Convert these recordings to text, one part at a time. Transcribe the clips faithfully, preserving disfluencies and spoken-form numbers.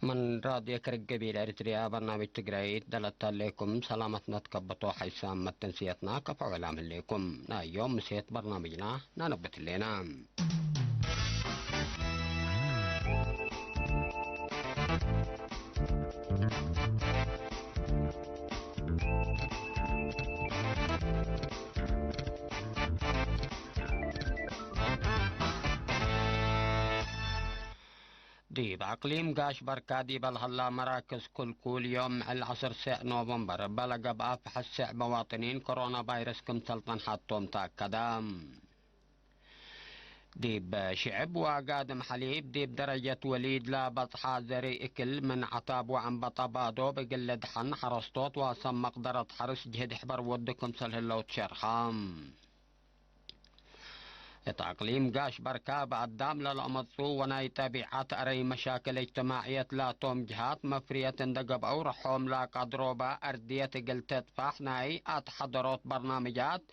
ምን ራድዮ ክርግ ገቢል ኤሪትርያ በርናምጅ ትግራይት ደለተሌኩም ሰላመትነ ትከበቶ ሐይሳም መተንስየትና ከፍ ዐውላም ህሌኩም። ናይ ዮም ምሴት በርናምጅና ናነብት ህሌና። ዲብ አቅሊም ጋሽ በርካ ዲበ ለሀላ መራክዝ ኩልኩል፣ ዮም ምዕል ዐስር ሰዕ ኖቨምበር እበ ለገብአ ፈሐት ሰዕ መዋጥኒን ኮሮና ቫይረስ ክምሰል ጸንሐቶም ተአከደ። ዲብ ሽዕብ ወአጋድም ሐሊብ ዲብ ደረጀት ወሊድ ለበጽሐ ዘርእ እክል ምን ዐታብ ወዐንበጠ ባዶብ እግል ልድሐን ሐረስቶት ወሰም መቅደረት ሐርስ ጅህድ ሕበር ወዱ ክምሰል ህለው ትሸርሐ። እት አቅሊም ጋሽ በርካ በአዳም ለለአመጹ ወናይ ጠቢዐት አረይ መሻክል እጅትማዕየት ላቶም ጅሃት መፍርየት እንደ ገብአው ረሖም ለቀድሮበ አርድየት እግል ትጥፋሕ ናይ አትሐደሮት በርናምጃት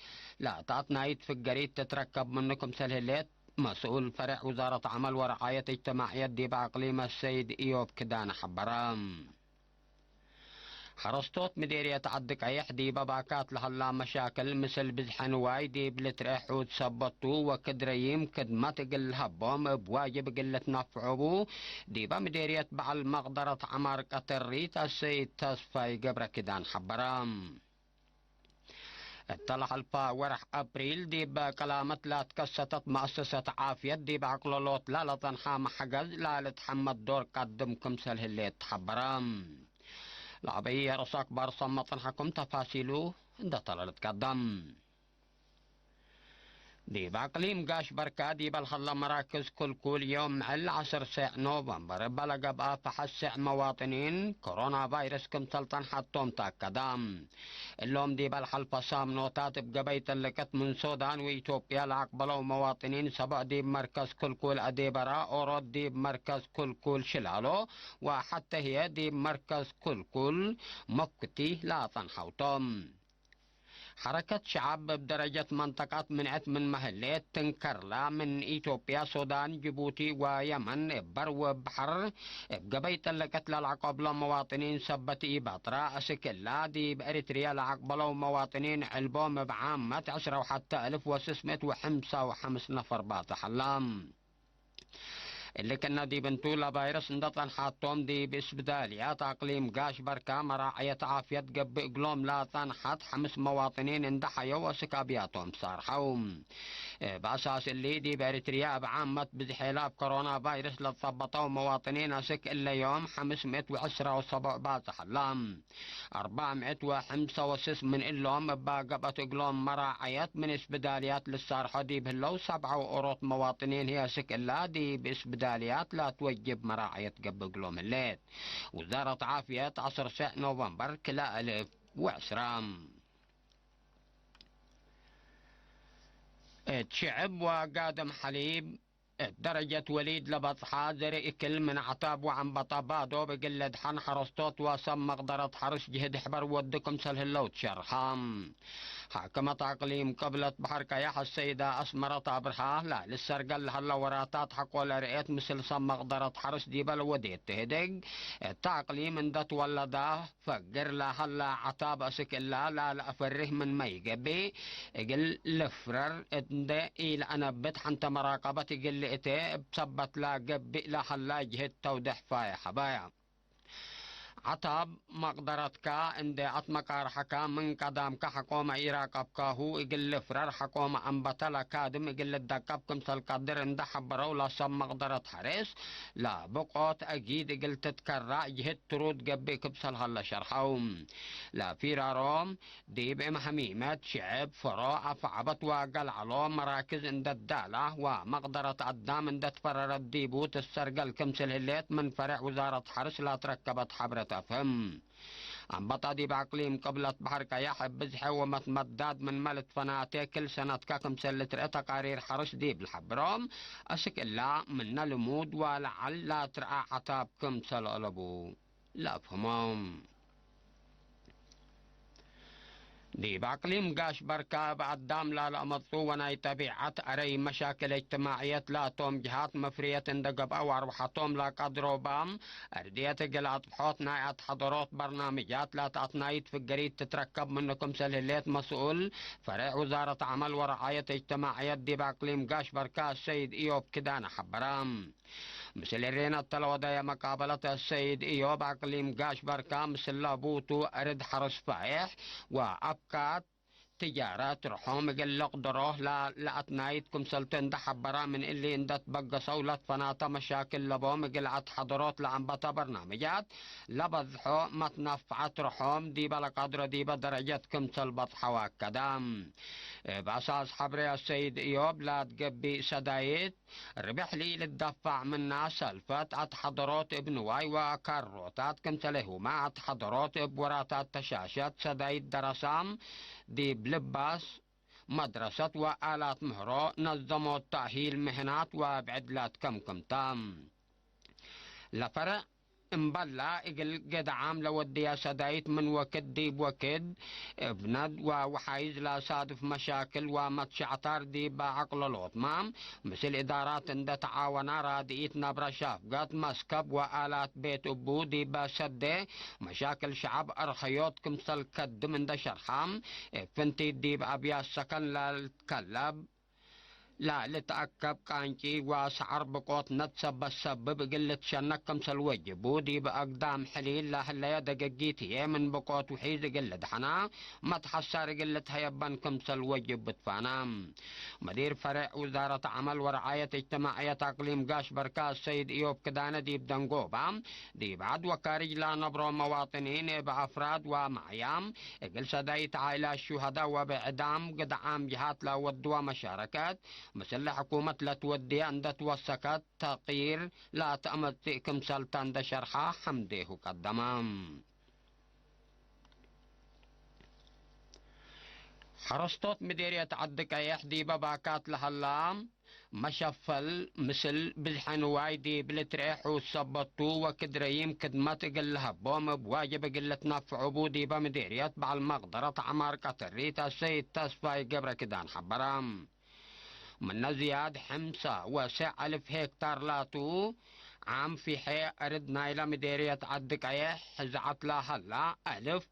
ለአታት ናይ ትፍገሪት ትትረከብ ምኑ ክምሰል ህሌት መስኡል ፈሬዕ ውዛረት ዐመል ወረዓየት እጅትማዕየት ዲብ አቅሊም አሰይድ እዮብ ክዳነ ሐበረ። ሐረስቶት ምዴርየት ዐዲ ቀይሕ ዲበ ባካት ለሀላ መሻክል ምስል ብዝሐ ንዋይ ዲብ ልትርኤ ሑድ ሰበት ቱ ወክድ ረዪም ክድመት እግል ለሀቦም እብ ዋጅብ እግል ልትነፍዖ ቡ ዲበ ምዴርየት በዐል መቅደረት ዐማር ቀተሪት አሰይድ ተስፋይ ገብረ ኪዳን ሐበረ። እተ ለሐልፈ ወርሕ አፕሪል ዲብ ቀላመት ለትከሰተት መአሰሰት ዓፍየት ዲብ አቅለሎት ለለጸንሐ መሐገዝ ለልትሐመድ ዶር ቀድም ክምሰል ህሌት ተሐበረ። ለአበይ ርእሰ አክባር ሰመ ጸንሐኩም ተፋሲሉ እንደ ተለ ልትቀደም። ዲብ አቅሊም ጋሽ በርካ ዲበ ለሀለ መራክዝ ኩልኩል ዮም ምዕል ዐስር ሰዕ ኖቨምበር እበ ለገብአ ፈሐት ሰዕ መዋጥኒን ኮሮና ቫይረስ ክምሰል ጸንሐቶም ተአከደ። እሎም ዲበ ለሐልፈ ሳምኖታት እብ ገበይ ጥልቀት ምን ሶዳን ወኢትዮጵያ ለአቅበለው መዋጥኒን ሰብዕ ዲብ መርከዝ ክልኩል አዴበራ፣ ኦሮት ዲብ መርከዝ ክልኩል ሽላሎ ወሐተ ህዬ ዲብ መርከዝ ክልኩል መኩቲ ለአጸንሐው ቶም። ሐረከት ሸዐብ እብ ደረጀት መንጠቀት ምንዐት ምንመ ህሌት ትንከርላ፣ ምን ኢትዮጵያ፣ ሶዳን፣ ጅቡቲ ወየመን እብ በር ወእብ በሐር እብ ገበይ ጠለቀት ለለአቀብሎ መዋጥኒን ሰበት ኢበጥረ፣ አስክ እላ ዲብ ኤሪትርየ ለአቅበለው መዋጥኒን ዕልቦም እብ ዓመት ዕስረ ወሐተ እልፍ ወስስ ምእት ወሐምሳ ወሐምስ ነፈር ባጽሕ ዐላ። እሊ ክእነ ዲብ እንቱ ለቫይረስ እንደ ጸንሐቶም ዲብ እስብዳልያት አቅሊም ጋሽ በርካ መራዕየት ዓፍየት ገብእ እግሎም ለጸንሐት ሐምስ መዋጥኒን እንደ ሐየው አስክ አብያቶም ሳርሐው። እብ አሳስ እሊ ዲብ ኤሪትርያ እብ ዓመት ብዝሔ ላብ ኮሮና ቫይረስ ለጸበጠው መዋጥኒን አስክ እለ ዮም ሐምስ ምእት ወዕስራ ወሰቡዕ ባጽሕ ዐላ። አርበዕ ምእት ወሐምሳ ወስስ ምን እሎም እባ ገብአት እግሎም መራዐየት ምን እስብዳልያት ልሳርሖ ዲብ ህለው ሰብዓ ወኦሮት መዋጥኒን ህይ አስክ እላ ዲብ እስብዳልያት ለትወጅብ መራዐየት ገብእ እግሎም ህሌት። ውዛረት ዓፍየት ዐስር ሰዕ ኖቨምበር ክልኤ እልፍ ወዕስራ። እት ሽዕብ ወጋድም ሐሊብ እት ደረጀት ወሊድ ለበጽሐ ዘርእ እክል ምን አዕታብ ወዐንበጠ ባዶብ እግል ለድሐን ሐረስቶት ወሰብ መቅደረት ሐርስ ጅህድ ሕበር ወዱ ክምሰል ህለው ትሸርሐ። ሓክመት አቅሊም ቅብለት በሐር ቀያሕ አሰይደ አስመረት አብርሃ፣ ለልሰርገል ለሀለ ወራታት ሐቆ ለርኤት ምስል ሰብ መቅደረት ሐርስ ዲበ ለወዴት ትህድግ፣ እተ አቅሊም እንደ ትወለዳ ፈግር ለሀላ ዐታብ አስክ እላ ላለአፈርህ ምንመ ኢገብእ፣ እግል ልፍረር እንዴ ኢለአነብት ሐንተ መራቀበት እግል ልእቴ እብ ሰበት ለገብእ ለሀላ ጅህድ ተውደሕ ፋየ ሐባያ። ዐታብ መቅደረትካ እንዴ አትመቃርሐካ ምን ቀዳምከ ሐቆመ ኢራቀብካሁ እግል ልፍረር ሐቆመ አንበተ ለካድም እግል ልደቀብ ክምሰል ቀድር እንደ ሐበረው ለሰብ መቅደረት ሐሬስ ለብቆት አጊድ እግል ትትከራዕ ጅህድ ትሩድ ገብእ ክምሰል ሀለ ሸርሐው። ለፊራሮም ዲብ እም ሐሚመት ሽዕብ፣ ፈሮ፣ አፍዐበት ወአገልዐሎ መራክዝ እንደ ዳላ ወመቅደረት አዳም እንደ ትፈረረት ዲቡ ትሰርገል ክምስል ህሌት ምን ፈሬዕ ውዛረት ሐርስ ለትረከበት ሐብረት አፍህም። አንበጣ ዲብ አቅሊም ቅብለት በሐር ቀየሕ እብ ብዝሐ ወመትመዳድ ምንመ ልትፈናቴ ክል ሰነትከ ክምሰል ልትርአ ተቃሪር ሐርስ ዲብ ለሐብሮ፣ አስክ እላ ምነ ልሙድ ወለዐል ለትርአ ዐታብ ክምሰል አለቡ ለአፍህሞ። ዲብ አቅሊም ጋሽ በርካ እብ አዳም ላለአመጽኡ ወናይ ጠቢዐት አረይ መሻክል እጅትማዕየት ላቶም ጅሃት መፍርየት እንደ ገብአ ወአርወሐቶም ለቀድሮ ባም፣ እርድየት እግል አጥፍሖት ናይ አትሐደሮት በርናምጃት ላተአትናይት ፍገሪት ትትረከብ ምኑ ክምሰል ህሌት መስኡል ፈሬዕ ውዛረት ዐመል ወረዓየት እጅትማዕየት ዲብ አቅሊም ጋሽ በርካ ሰይድ ኢዮብ ክዳነ ሐበረ። ምስል እሬነ እተ ለወደየ መቃበለት፣ አሰይድ እዮብ አቅሊም ጋሽ በርካ ምስለ ቡቱ እርድ ሐርስ ፋዬሕ ወአብካት ትጃረት ርሖም እግል ልቅድሮህ ለ-፣ ለአትናይት ክምሰልቱ እንደ ሐበራ፣ ምን እሊ እንደ ትበገሰው ለትፈናተ መሻክል ለቦም እግል አትሐደሮት ለአንበተ በርናምጃት ለበዝሖ መትነፍዐት ርሖም ዲበ ለቀድሮ ዲበ ደረጀት ክምሰል በጽሐው አከደ። እብ አሳስ ሐብሬ አሰይድ እዮብ ላትገቢእ ሰዳይት ርብሕ ለኢልትደፋዕ ምና ሰልፈት አትሐደሮት እብ ንዋይ ወካሮታት ክምሰሌሁመ አትሐደሮት እብ ወራታት ተሻሸት ሰዳይት ደረሳም ዲብ ልባስ መድረሰት ወአላት ምህሮ ነዘሞት ተእሂል ምህናት ወብዕድ ላትከምክምተ። ለፈረዕ እምበላ እግል ገድዓም ለወድየ ሰዳይት ምን ወክድ ዲብ ወክድ እብ ነድ ወወሓይዝ ለሳድፍ መሻክል ወመትሸዕታር ዲብ አቅለሎትመ፣ ምስል እዳራት እንደ ተዓወና ራድኢት ነብረ ሻፍገት መስከብ ወአላት ቤት እቡ ዲበ ሰዴ መሻክል ሸዐብ አርኸዮት ክምሰል ከድም እንደ ሸርሐ፣ እብ ፍንቲት ዲብ አብያት ሰከን ለልትከለብ ላልትአከብ ቃንጪ ወሰዐር ብቆት ነትሰበት ሰብብ እግል ልትሸነክ ክምሰል ወጅቡ፣ ዲብ አግዳም ሕሊል ለህለየ ደገጊት ህዬ ምን ብቆት ውሒዝ እግል ልድሐና መትሐሳር እግል ልትሀየበን ክምሰል ወጅብ ብትፋና። መዲር ፈሬዕ ውዛረት ዐመል ወረዓየት እጅትማዕየት አቅሊም ጋሽ በርካ ሰይድ እዮብ ክዳነ ዲብ ደንጎባ፣ ዲብ ዐድ ወካርጅ ለነብሮ መዋጥኒን እብ አፍራድ ወማዕያም እግል ሰዳይት ዓኢላት ሹሀዳ ወብዕዳም ግድዓም ጅሃት ለወድወ መሻረከት፣ ምስለ ሕኩመት ለትወድየ እንደ ትወሰከት ተቅይር ለተአመጽእ ክምሰልተ እንደ ሸርሐ ሐምዴሁ ቀደመ። ሐረስቶት ምዴርየት ዐዲ ቀየሕ ዲበ ባካት ለሀላ መሸፈል ምስል ብዝሐ ንዋይ ዲብ ልትርኤ ሑስ ሰበት ቱ ወክድ ረዪም ክድመት እግል ለሀቦም እብ ዋጅብ እግል ልትነፍዑ ቡ ዲበ ምዴርየት በዐል መቅደረት ዐማር ቀተሪት አሰይድ ተስፋይ ገብረ ክዳን ሐበረ። ምነ ዝያድ ሕምሰ ወሰዕ አልፍ ሄክታር ላቱ ዓም ፊሐ አርድ ናይለ ምዴርየት ዐዲ ቀየሕ ሕዝዐት ለሀላ አልፍ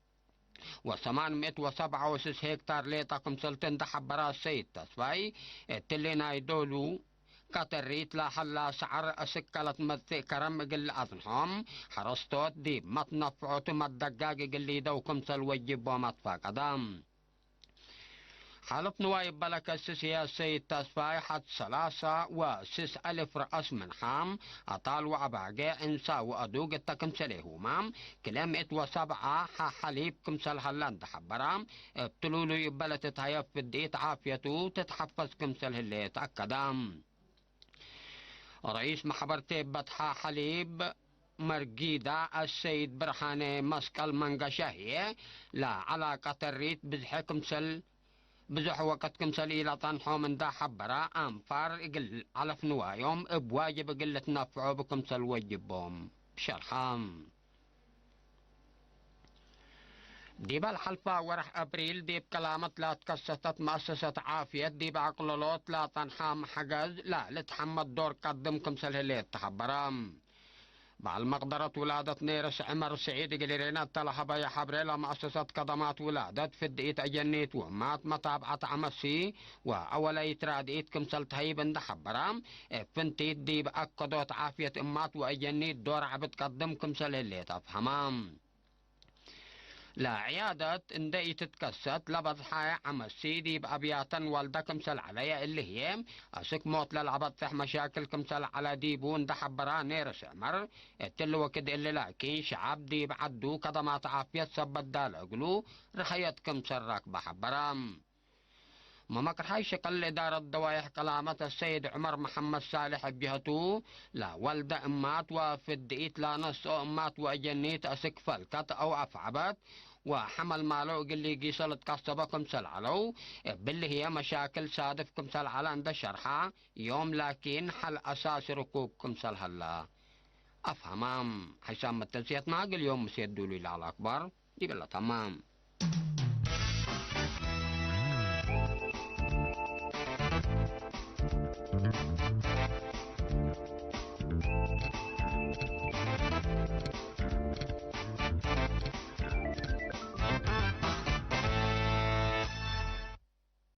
ወሰማን ምእት ወሰብዓ ወስስ ሄክታር ሌጠ ክምሰልቱ እንደ ሐበረ አሰይድ ተስፋይ፣ እትሊ ናይ ዶሉ ቀተሪት ለሀላ ሰዐር አስክ ለትመጽእ ከረም እግል ለአጽንሖም ሐረስቶት ዲብ መትነፍዖቱ መደጋግ እግል ሊደው ክምሰል ወጅቦም አትፋቀደ። ሐለፍ ንዋይ እበ ለከስስ ህዬ ሰይድ ተስፋይ ሐድ ሰላሰ ወስስ አልፍ ረአስ ምንሓም፣ አጣል ወአባጌዕ፣ እንሳ ወአዱግ እተ ክምሰሌሁመ፣ ክልኤ ምእት ወሰብዓ ሐ ሐሊብ ክምሰል ሀለ እንደ ሐበረ፣ እብ ትሉሉይ እበ ለትትሀየብ ፍድኢት ዓፍየቱ ትትሐፈዝ ክምሰል ህሌት አከደ። ረኢስ መሕበር ቴበት ሐ ሐሊብ መርጊዳ አሰይድ ብርሃነ መስቀል መንገሻ ህዬ፣ ለዐለ ቀተሪት ብዝሐ ክምሰል፣ ብዙሕ ወቅት ክምሰል ኢለጠንሖም እንዳ ሐበረ፣ አንፋር እግል ዐለፍ ንዋዮም እብ ዋጅብ እግል ልትነፍዖ ብክምሰል ወጅቦም ሸርሐ። ዲበ ለሐልፈ ወርሕ አብሪል ዲብ ቀላመት ለትከሰተት መአሰሰት ዓፍየት ዲብ አቅለሎት ለጸንሐ መሕገዝ ለልትሐመድ ዶር ቀድም ክምሰል ህሌት ተሐበረ። በዐል መቅደረት ውላደት ኔርስ ዕመር ስዒድ እግል ሬነ እተ ለሀበየ ሐብሬ፣ ለመአሰሰት ከደማት ውላደት ፍድኢት አጀኒት ወእማት መታብዐት ዐመሲ ወአወለይት ራድኢት ክምሰል ተሀይብ እንደ ሐበረ፣ እብ ፍንቲት ዲብ አከዶት ዓፍየት እማት ወአጀኒት ዶር ዐቢ ትቀድም ክምሰል ህሌት አፍሀመ። ለዕያደት እንደ ኢትትከሰት ለበዝሐ ዐመሲ ዲብ አብያተን ወልደ ክምሰል ዐለየ፣ እሊ ህዬ አስክ ሞት ለለአበጽሕ መሻክል ክምሰል ዐለ ዲቡ እንደ ሐበረ ኔርስ ዕመር፣ እትሊ ወክድ እሊ ላኪን ሸዐብ ዲብ ዐዱ ከደማት ዓፍየት ሰበት ዳለ እግሉ ረሐየት ክምሰል ረክበ ሐበረ። መመቅርሓይ ሽቅል እዳረት ደዋይሕ ቀላመት አሰይድ ዑመር መሐመድ ሳልሕ እብ ጀሀቱ፣ ለወልደ እማት ወፍድኢት ላነስኦ እማት ወእጀኒት አስክ ፈልከት አው አፍዐበት ወሐመል ማለው እግል ሊጊሰ ልትቀሰበ ክምሰል ዐለው፣ እብሊ ህዬ መሻክል ሳድፍ ክምሰል ዐለ እንደ ሸርሐ፣ ዮም ላኪን ሐል አሳሲ ርኩብ ክምሰል ሀለ አፍሀማም። ሐይሳም መተንስየትና እግል ዮም ምሴት ዱሉይ ለዐለ አክበር ዲብለ ተማም።